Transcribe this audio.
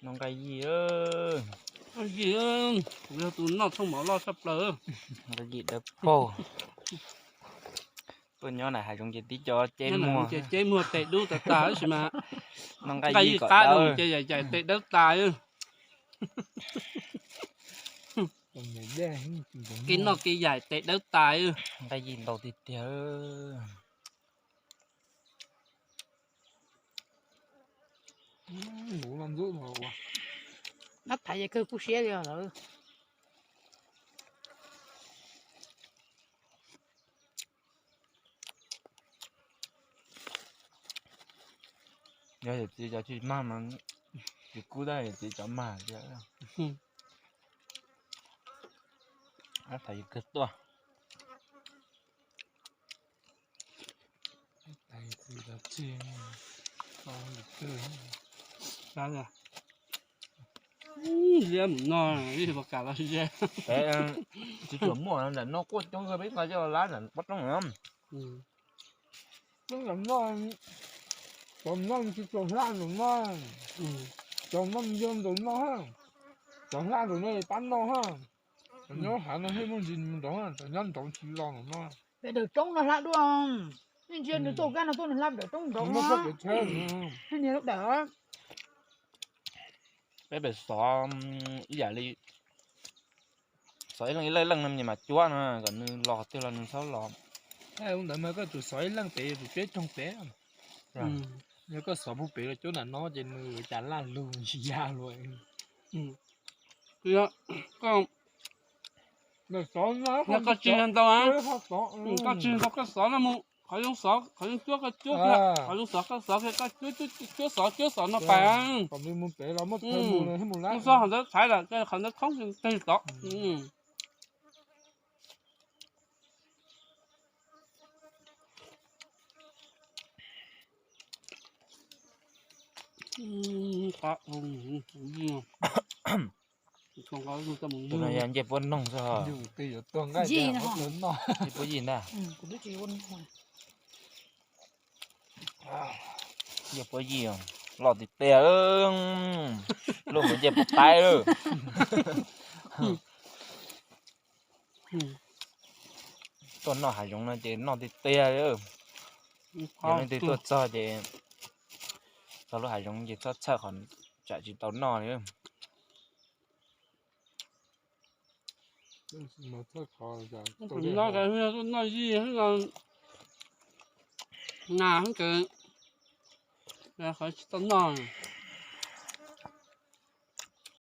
Noj nqaij yij. Nqaij yij, kuv yog tus noj thooj mov loj tshaj plaws. Nqaij yij dawb paug. Tuaj nyob na hav zoov ces tib co ceb muag, ceb muag tes dub tas tas tab sis mas noj nqaij yij qab dawb ces yaim yaim tes dawb tas. Kev noj kev yaim tes dawb tas. Nqaij yij ntau tiag tiag. Nab thaiv ces kawg kub siab li lawm. Yog yawm txiv cov tsis mag mas tsis kub tab, yawm txiv cov mag thiab. Nab thaiv kawg tuaj. Liab mus no, ib puas kam los ze. Tsis tshua muaj, ntawm no quaj coob kawg, peb nqa coj lab ntawm pob roob na. Cov no, cov no tsis tshua hlab ntawm no, cov no yog ntawm no, cov hlab ntawm no pab no ha. Nyob hav no thiaj muaj ntsis nrov, cov nyob nrov tsis los ntawm no. Pem dawm roob no hlab dua, nej ntsia nws tuaj kab no tuaj nws hlab dawm roob nrov. Niag lub dawm. Peb pem xov ib yam li xov ib leej ib leej leej no mas cuab no kom nws los twg los nws txhob los. Ntawd mas koj tsum xov ib leej pem, tsum cuab ib rooj pem. Yog koj xov puag pem los cuab nram no ces nws ua cas laj lug ntsis ya luaj. Yog koj tsis ntau, koj tsis ntau koj xov no mus qhov zoo xov qhov zoo cuab koj cuab, qhov zoo xov koj xov kiag, koj cuab xov cuab xov no pais. Mus xov qhov ntawd thaiv lawm, qhov ntawd thoob teg tod. Tus no yog ncej puab noog xwb. Ncej puab yij ntag. Ncej puab yij loj tiag tiag, luaj mus ncej puab taib lawm. Tuaj noj hav zoov no ces noj tiag tiag. Yog leej twg tuaj txog ces txog lub hav zoov ces txhob txhawj qhov tsam tsis tau noj li. Noj yij, nas, qhov tsis tau noj.